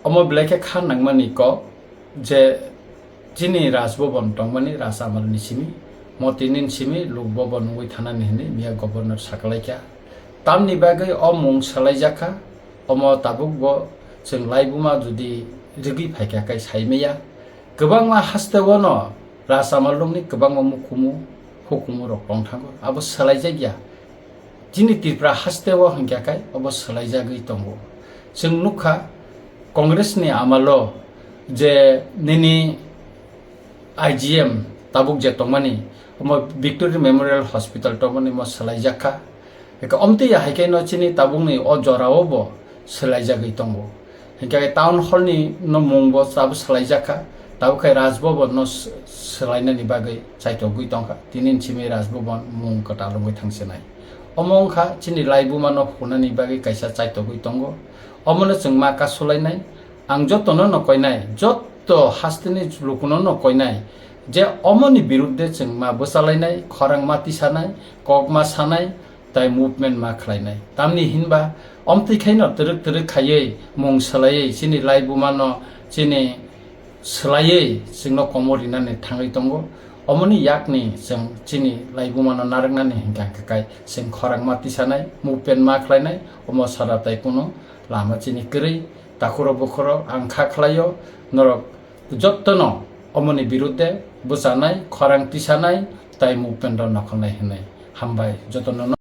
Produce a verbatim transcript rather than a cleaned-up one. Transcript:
Omo belai khe kha nangmani kok je chini Raj Bhavan tongmani Raj Amal ni simi, Motini simi Lok Bhavan wngwi thanani hinwi miya governor sakalaikha. Tamni bagwi o mung swlaijakha, omo tabuk bo chwng laibuma jodi rwgwi phaikha khe saimaya. Kwbangma hasteo no Raj Amal rokni kwbangma mukumu hukumu rok tongthango, abo swlaijakya. Chini Tripura hasteo hinkha khe obo swlaijagwi tongo. Chwng nukha Congress ni amalo je nini I G M tabuk je tongmani, omo Victory Memorial Hospital tongmani mo swlaijakha. Eka omtwi ya hai khe no chini tabukni o jorao bo swlaijagwi tongo. Hinkhe town hall ni no mung bo tabuk swlaijakha, tabuk khai Raj Bhavan no s-, swlainani bagwi chaitogwi tongkha. Tini simi Raj Bhavan mung kwtal wngwi thangsinai. Omo wngkha chini laibuma no phunani bagwi kaisa chaitogwi tongo. Omono chwng ma kasulainai. Ang jotono no koinai, jotto hasteni lukuno no koinai je omoni birudde chwng ma bwchalainai, khorang ma tisanai, kok ma sanai, tai movement ma khlainai. Tamni hinba omtwi khaino twrwk twrwk khaiwi mung swlaiwi chini laibuma no chini swlaiwi chwngno komo rinani thangwi tongo. Omoni yakni chwng chini laibuma no narwknani hinkha khe kai chwng khorang ma tisanai, movement ma khlainai, omo sara tai kunu lama chini kwrwi. Takhuro bukhuro ang kha khlaio, norok jottono omoni birudde bwchanai, khorang tisanai tai movement rok nokholnai hinwi. Hambai jotono.